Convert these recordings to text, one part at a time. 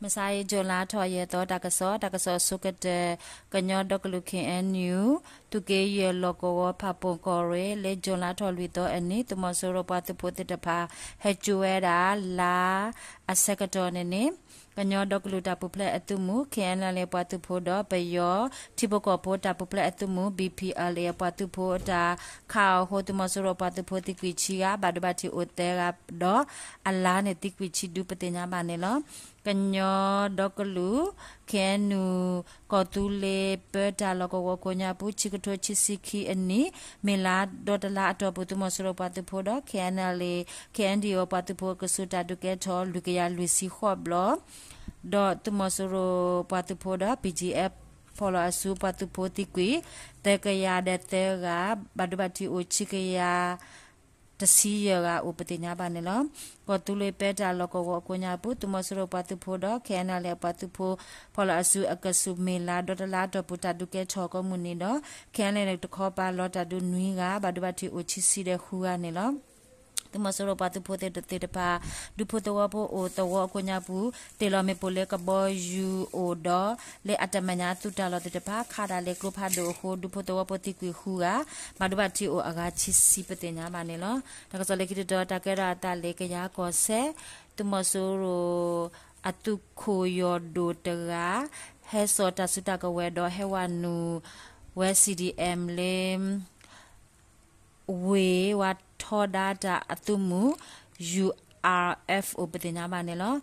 မုၢ်ဆါအံၤ June လါထီၣ်ယဲၢ်သီ တၢ်ကစီၣ်, တၢ်ကစီၣ်အဆိကတၢၢ်, ကညီဒီကလုာ် K N U သုးက့ယဲၢ်လီၢ်ကဝီၤ ဖၣ်ပူၣ်ကီၢ်ရ့ၣ် လၢ June လါထီၣ်လွံၢ်သီအနံၤ သုးမီၤစိရိၤပှၤသုးဖိသ့ၣ်တဖၣ် ဟဲကၠိဝဲဒၣ်လါအဆၢကတီၢ်န့ၣ်န့ၣ် ကညီဒီကလုာ်တၢ်ပူၤဖျဲးအသုးမုၢ် K N L A ပှၤသုးဖိဒီး ပယီၤထံဖိကီၢ်ဖိတၢ်ပူၤဖျဲးအသုးမုၢ် B P L A အပှၤသုးဖိအတၢ်ခးအီၤအဃိ သုးမီၤစိရိၤပှၤသုးဖိသံကွံာ်ဆံဂၤ ဘၣ်ဒိဘၣ်ထံးအိၣ်သၢဂၤဒီး အလါန့ၣ်သံကွံာ်ဆံဒူပသ့ၣ်ညါဘၣ်န့ၣ်လီၤ. ကညီဒီကလုာ် K N U ကီၢ်သူလ့ၤပၢတၢ်လီၢ်ကဝီၤကိးညါပူၤ ခံကထိခံဆံခံအနံၣ် မ့ၢ်လါဒီတလါအတီၢ်ပူၤ သုးမီၤစိရိၤပှၤသုးဖိဒီး K N L A K N D O ပှၤသုးဖိအကဆူးတၢ်ဒုးကဲထီၣ် လွံၢ်ကယၤလွံၢ်ဆံဃိးဘျီ ဒီးသုးမီၤစိရိၤပှၤသုးဖိဒီး B G F ဖီၣ်လီၤအစုပှၤသုးဖိသံကွံာ် သၢကယၤဒီးသၢဂၤ ဘၣ်ဒိဘၣ်ထံးအိၣ်ဆံကယၤ တဆံယဲၢ်ဂၤအိၣ်ပသ့ၣ်ညါဘၣ်န့ၣ်လီၤ. ကီၢ်သူလ့ၤပၢတၢ်လီၢ်ကဝီၤအကိးညါပူၤ သုးမီၤစိရိၤပှၤသုးဖိဒီး K N L A အပှၤသုးဖိ ဖီၣ်လီၤအစုအကဆူး မ့ၢ်လါဒီတလါအတီၢ်ပူၤ တၢ်ဒုးကဲထီၣ်ကိးမုၢ်နံၤဒီး K N L A တခီပၤလီၤတၢ်ဒုးနွံဂၤ ဘၣ်ဒိဘၣ်ထံးအိၣ်ဆံဆံဒီးဃုဂၤန့ၣ်လီၤ. သုးမီၤစိရိၤပှၤသုးဖိသ့ၣ်တဖၣ် ဒူဖိသဝီဖိအိၣ်သဝီအကိးညါပူၤ တ့ၢ်လီၤမ့ၣ်ပိၢ်လၢကဘီယူၤအိၣ်ဒီး လၢအတၢ်မဲာ်ညါသုးတၢ်လီၢ်သ့ၣ်တဖၣ် ခးဒၣ်လဲာ်ကျိဖးဒိၣ်အဃိ ဒူဖိသဝီဖိသံကွံာ်ဃုဂၤ ဘၣ်ဒိဘၣ်ထံးအိၣ်အဂၤဆံဆံပသ့ၣ်ညါဘၣ်န့ၣ်လီၤ. တၢ်ကစီၣ်လၢခံတတီၤ တၢ်ကဲထီၣ်အသးလၢကယၤကီၢ်စဲၣ် သုးမီၤစိရိၤ အသုးခိၣ်ယီၢ်ဒိၣ်တဂၤ ဟဲစိာ်တၢ်စုတၢ်ကဝဲၤဒီးဟဲဝဲနုာ်ဝဲ C D M လၢ ဝ့ၢ်ဝးထီဒါတၢ်အသုးမုၢ် U R F O ပသ့ၣ်ညါဘၣ်န့ၣ်လီၤ.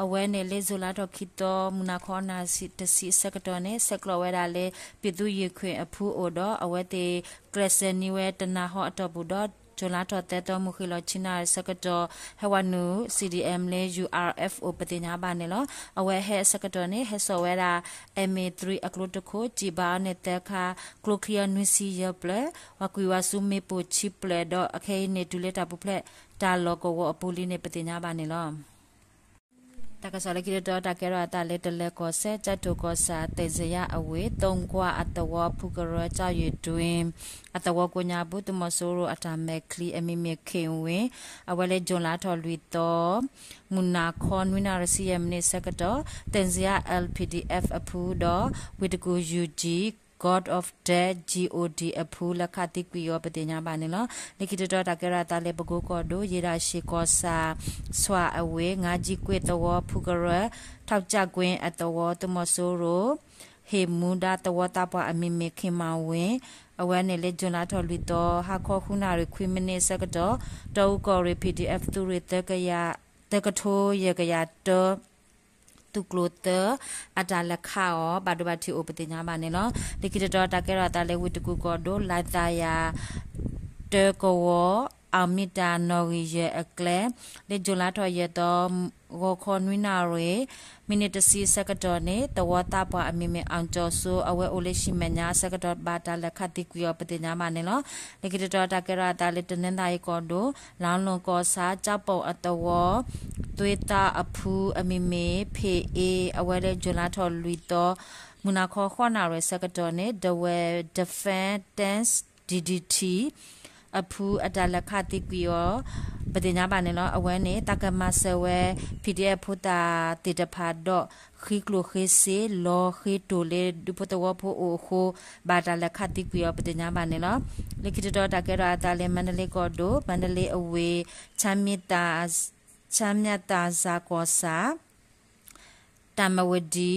အဝဲန့ၣ်လၢ June လါထီၣ်ခံသီ မုၢ်နၤခီနၣ်ရံၣ်တဆံအဆၢကတီၢ်န့ၣ် ဆဲးကျိးဝဲဒၣ်လၢ ပံၤသူယ့ၢ်ခရ့ၣ်အဖုအိၣ်ဒီး အဝဲသ့ၣ်ကျဲးစၢးနံၤဝဲတနၤဟီအတီၢ်ပူၤဒီး June လါထီၣ်သၢသီ မုၢ်ဃ့ၢ်လီၤဆံနၣ်ရံၣ်ဆၢကတီၢ် ဟဲဝဲနုာ် C D M လၢ U R F O ပသ့ၣ်ညါဘၣ်န့ၣ်လီၤ. အဝဲဟဲအဆၢကတီၢ်န့ၣ် ဟဲစိာ်ဝဲဒၣ် M A three အကျိတခိၣ် စံးဘၣ်အီၤန့ၣ်သၢခါ ကျိချံအီၤနွံဆံယဲၢ်ဖျၢၣ် ပှၤကွံာ်ဝဲဆူမ့ၣ်ပိၢ်ခံဖျၢၣ်ဒီး အခဲအံၤန့ၣ်တုၤလၢတၢ်ပူၤဖျဲးတၢ်လီၢ်ကဝီၤအပူၤလံန့ၣ် ပသ့ၣ်ညါဘၣ်န့ၣ်လီၤ. တၢ်ကစီၣ်လၢခံတတီၤ တၢ်ကဲထီၣ်အသးလၢတလၢၤကီၢ်စဲၣ် ကၠဲးတိၤကီၢ်ဆၣ် သ့ၣ်စယါအဝ့ၢ် သုကွၢ်အသဝီအဖုကရၢ ကၠီယုၢ်တွ့ အသဝီကိးညါပူၤ သုးမီၤစိရိၤအတၢ်မဲာ်ချံအမံၤမ့ၢ် ခ့ၣ်ဝ့ၢ် အဝဲလၢ June လါထီၣ်လွံၢ်သီ မုၢ်နၤခီနွံနၣ်ရံၣ်ဆံယဲၢ်မံးနံးဆၢကတီၢ် သ့ၣ်စယါ L P D F အဖုဒီး ဝ့ၢ်တကူၣ် U G God of Death G O D အဖု လဲၤခးသံကွံာ်အီၤပသ့ၣ်ညါဘၣ်န့ၣ်လီၤ. လၢခံတတီၤ တၢ်ကဲထီၣ်အသးလၢပကိကီၢ်ဒိၣ် ယ့ၢ်ဒၣ်ၡ့ၣ်ကီၢ်ဆၣ် စွၣ်အဝ့ၢ် ငါးကြီးကွေ့ သဝီဖုကရၢ ထောက်ကျကွင်း အသဝီ သုးမီၤစိရိၤ ဟ့ၣ်မူဒါသဝီသးပှၢ်အမံၤမ့ၢ် ခင်မောင်ဝင်း အဝဲန့ၣ်လၢ June လါထီၣ်လွံၢ်သီ ဟါခီဃုနၣ်ရံၣ်ခွံမံးနံးဆၢကတီၢ် တီအူကီၢ်ရ့ၣ် P D F သုးရ့ၣ် သၢကထိယဲၢ်ကယၤတၢ သုးကျိၤသၢ အတၢ်လဲၤခးအီၤ ဘၣ်ဒိဘၣ်ထံးအိၣ်ပသ့ၣ်ညါဘၣ်န့ၣ်လီၤ. လၢခံတတီၤ တၢ်ကဲထီၣ်အသးလၢဝ့ၢ်တကူၣ်ကီၢ်ဒိၣ် လါသးယၤ တၢကဝီၤ အမံၤတၢ်နီၣ်ဂံၢ်ယဲၢ်အကျဲ လၢ June လါထီၣ်ယဲၢ်သီ ဂီၤခီနွံနၣ်ရံၣ် မံးနံးတဆံဆၢကတီၢ်န့ၣ် သဝီသးပှၢ်အမံၤမ့ၢ် အောင်ကျော်စိုး အဝဲအိၣ်လၢၡံမဲာ်ညါအဆၢကတီၢ် ဘၣ်တၢ်လဲၤခးသံကွံာ်အီၤပသ့ၣ်ညါဘၣ်န့ၣ်လီၤ. လၢခံတတီၤ တၢ်ကဲထီၣ်အသးလၢတနီသရံၣ်ကီၢ်ဒိၣ် လၢလူၢ်ကီၢ်ဆၣ် ကၠီပိၣ်အသဝီ သွေးသားအဖုအမံၤမ့ၢ် ဖေအေး အဝဲလၢ June လါထီၣ်လွံၢ်သီ မုၢ်နၤခီဃိးနၣ်ရံၣ်ဆၢကတီၢ်န့ၣ် ဒဝဲၢ် Defense Test D D T အဖု အတၢ်လဲၤခးသံကွံာ်အီၤ ပသ့ၣ်ညါဘၣ်န့ၣ်လီၤ. အဝဲန့ၣ် တၢ်ကမၤစၢၤဝဲ P D F ဖိသၣ်သ့ၣ်တဖၣ်ဒီး ဃ့ကျိၣ်ဃ့စ့ လီၤဃ့တိၢ်လၢဒူဖိသဝီဖိအိၣ်အဃိ ဘၣ်တၢ်လဲၤခးသံကွံာ်အီၤ ပသ့ၣ်ညါဘၣ်န့ၣ်လီၤ. လၢခံတတီၤ တၢ်ကဲထီၣ်အသးလၢမါဒလ့ကီၢ်ဒိၣ် မါဒလ့အဝ့ၢ် ချမ်းမြေသာ ချမ်းမြေသာစၢ်ကီၢ်ဆၣ် တၢ်မဝဒံ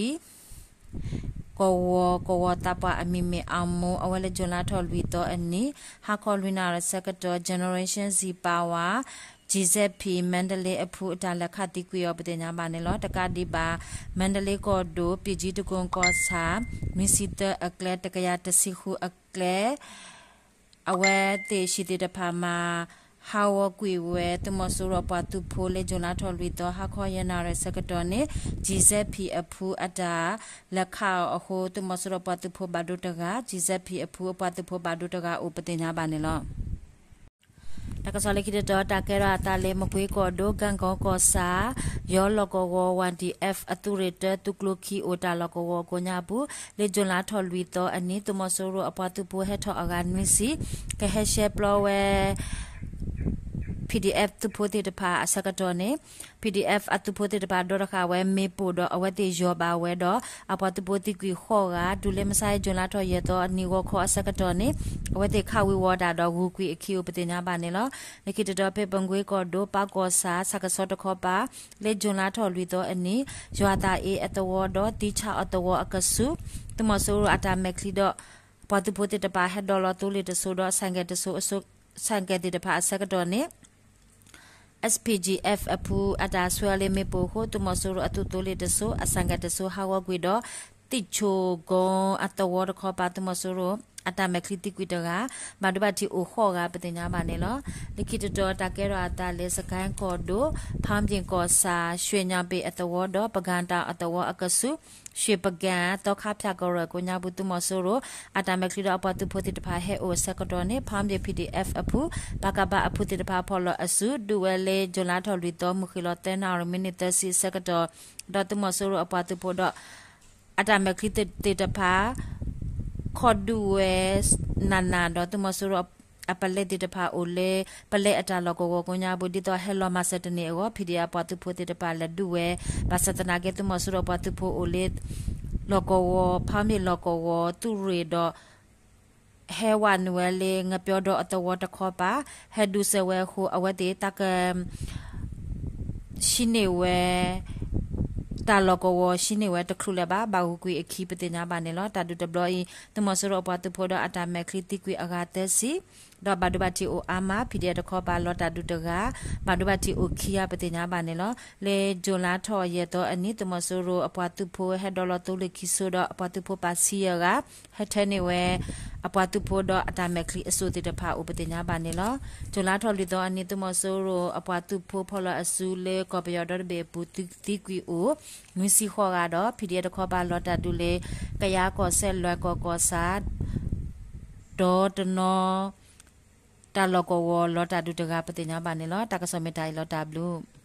ကဝီၤ ကဝီၤသးပှၢ်အမံၤမ့ၢ် အောင်မိုး အဝဲလၢ June လါထီၣ်လွံၢ်သီအနံၤ ဟါခီလွံၢ်နၣ်ရံၣ်ဆၢကတီၢ် Generation Z Power G Z P မါဒလ့အဖု အတၢ်လဲၤခးသံကွံာ်အီၤ ပသ့ၣ်ညါဘၣ်န့ၣ်လီၤ. တကးဒံးဘၣ် မါဒလ့ကီၢ်ဒိၣ် ပံၣ်ကၠံတကိၣ်ကီၢ်ဆၣ် နွံဆံသၢအကျဲ တကယၤတဆံဃုအကျဲ အဝဲသ့ၣ်ဟံၣ်သ့ၣ်တဖၣ်မၤဟးဂီၤကွံာ်ဝဲ သုးမီၤစိရိၤအပှၤသုးဖိလၢ June လါထီၣ်လွံၢ်သီ ဟါခီယဲၢ်နၣ်ရံၣ်ဆၢကတီၢ်န့ၣ် G Z P အဖုအတၢ်လဲၤခးအီၤအဃိ သုးမီၤစိရိၤအပှၤသုးဖိဘၣ်ဒိတဂၤ G Z P အဖုအပှၤသုးဖိဘၣ်ဒိတဂၤအိၣ် ပသ့ၣ်ညါဘၣ်န့ၣ်လီၤ. တၢ်ကစီၣ်လၢခံတတီၤ တၢ်ကဲထီၣ်အသးလၢမကွ့ကီၢ်ဒိၣ် ကၣ်ကီကီၢ်ဆၣ် ယီၤလီၢ်ကဝီၤ Y D F အသုးရ့ၣ်တၢ သုးကျိခံအိၣ်တၢ်လီၢ်ကဝီၤအကိးညါပူၤ လၢ June လါထီၣ်လွံၢ်သီအနံၤ သုးမီၤစိရိၤအပှၤသုးဖိဟဲထီၣ်အဂၤနွံဆံ ကဟဲရှဲပျီဝဲ PDF သုးဖိသ့ၣ်တဖၣ်အဆၢကတီၢ်န့ၣ် PDF အသုးဖိသ့ၣ်တဖၣ်ဒီတဃာ်ဝဲမ့ၣ်ပိၢ်ဒီးအဝဲသ့ၣ်ယီၤဘၣ်ဝဲဒီး အပှၤသုးဖိသံကွံာ်ဃိးဂၤ တုၤလၢမုၢ်ဆါအံၤ June လါထီၣ်ယဲၢ်သီအနံၤဂီၤခီအဆၢကတီၢ်န့ၣ် အဝဲသ့ၣ်ခးဝံၤဝီၤတၢ်ဒီးဂုၤကွံာ်အခံအိၣ်ပသ့ၣ်ညါဘၣ်န့ၣ်လီၤ. လၢခံတတီၤဖဲပကွ့ကီၢ်ဒိၣ် ပၢ်ကီၢ်ဆၣ် ဆၣ်ကဆီတခီပၤ လၢ June လါထီၣ်လွံၢ်သီအနံၤ ယွၤသးအ့အသဝီဒီးသံဆၣ်အသဝီအကဆူး သုးမီၤစိရိၤအတၢ်မဲာ်ချံဒီး ပှၤသုးဖိသ့ၣ်တဖၣ်ဟဲဒီးလီၤသိလ့ၣ်တစိၤဒီး ဆၣ်ကဲသ့ၣ်တဖၣ်အဆၢကတီၢ်န့ၣ် SPGF အဖုအတၢ်ဆှၢလၢမ့ၣ်ပိၢ်အဃိ သုးမီၤစိရိၤအသုးသိလ့ၣ်တစိၤ အဆၣ်ကဲတစိၤဟးဂီၤကွံာ်ဒီး သံၣ်ဆိကီအသဝီတခီပၤ သုးမီၤစိရိၤအတၢ်မဲာ်ချံသံကွံာ်တဂၤ ဘၣ်ဒိဘၣ်ထံးအိၣ်ဃိးဂၤပသ့ၣ်ညါဘၣ်န့ၣ်လီၤ. လၢခံတတီၤတၢ်ကဲထီၣ်အသးလၢ စကဲကီၢ်ဒိၣ် ဖၣ်ပ့ၣ်ကီၢ်ဆၣ် ရွှေညောင်ပင်အသဝီဒီး ပကၣ်တၣ်အသဝီအကဆူး ရွှေပကၣ် သီခါဖၠၣ်ကရၢၢ်ကိးညါပူၤ သုးမီၤစိရိၤအတၢ်မဲာ်ချံဒီးအပှၤသုးဖိသ့ၣ်တဖၣ်ဟဲအိၣ်အဆၢကတီၢ်န့ၣ် ဖၣ်ပ့ၣ် PDF အဖု ပကဖ အဖုသ့ၣ်တဖၣ်ဖီၣ်လီၤအစု ဒုးဝဲလၢ June လါထီၣ်လွံၢ်သီ မုၢ်ဃ့ၢ်လီၤသၢနၣ်ရံၣ် မံးနံးသၢဆံအဆၢကတီၢ် ဒီးသုးမီၤစိရိၤအပှၤသုးဖိဒီး အတၢ်မဲာ်ချံသ့ၣ်တဖၣ် ခီၣ်ဒုးဝဲ နးနးဒီး သုးမီၤစိရိၤအပလဲသ့ၣ်တဖၣ်အိၣ်လၢ ပလဲအတၢ်လီၢ်ကဝီၤကိးညါပူၤ ဒ်သိးဟဲလီၤမၤစၢၤတန့ၢ်အဂီၢ် PDF အပှၤသုးဖိသ့ၣ်တဖၣ်လဲၤဒုးဝဲ ဘၣ်ဆၣ်သနာ်က့ သုးမီၤစိရိၤအပှၤသုးဖိအိၣ်လၢ လီၢ်ကဝီၤ ဖၣ်ပ့ၣ်လီၢ်ကဝီၤ သုးရ့ၣ်ဒီး ဟဲဝဲနုာ်ဝဲလၢ ငပျီဒီအသဝီတခီပၤ ဟဲဒုးစၢၤဝဲအဃိ အဝဲသ့ၣ်တၢ်က ဆှံန့ၢ်ဝဲ တၢ်လီၢ်ကဝီၤဆှံန့ၢ်ဝဲတချုးလၢၤဘၣ် ဘၣ်ဂုၤကွံာ်အခံပသ့ၣ်ညါဘၣ်န့ၣ်လီၤ. တၢ်ဒုးတဘျီအံၤ သုးမီၤစိရိၤအပှၤသုးဖိဒီးအတၢ်မဲာ်ချံသံကွံာ်အဂၤသၢဆံ ဒီးဘၣ်ဒိဘၣ်ထံးအိၣ်အါမး PDF တခီပၤလီၤတၢ်ဒုးတဂၤ ဘၣ်ဒိဘၣ်ထံးအိၣ်ခံဂၤပသ့ၣ်ညါဘၣ်န့ၣ်လီၤ. လၢ June လါထီၣ်ယဲၢ်သီအနံၤ သုးမီၤစိရိၤအပှၤသုးဖိဟဲဒီးလီၤသိလ့ၣ်ခံစိၤဒီးအပှၤသုးဖိပာ်ဆံယဲၢ်ဂၤ ဟဲထၢန့ၢ်ဝဲ အပှၤသုးဖိဒီးအတၢ်မဲာ်ချံအစိၣ်သ့ၣ်တဖၣ်အိၣ်ပသ့ၣ်ညါဘၣ်န့ၣ်လီၤ. June လါထီၣ်လွံၢ်သီအနံၤ သုးမီၤစိရိၤအပှၤသုးဖိဖီၣ်လီၤအစုလၢကီၢ်ပယီၤဒီတဘ့ၣ်အပူၤသံကွံာ်အိၣ် နွံဆံဃိးဂၤဒီး PDF တခီပၤလီၤတၢ်ဒုးလၢ ကယၤကီၢ်စဲၣ်လွဲၢ်ကီၢ်ကီၢ်ဆၣ် ဒီတနီၤ တၢ်လီၢ်ကဝီၤလီၤတၢ်ဒုးတဂၤပသ့ၣ်ညါဘၣ်န့ၣ်လီၤ. တၢ်ကစီၣ်မ့ၢ်တၢ်အံၤလီၤတၢ်ဘျုး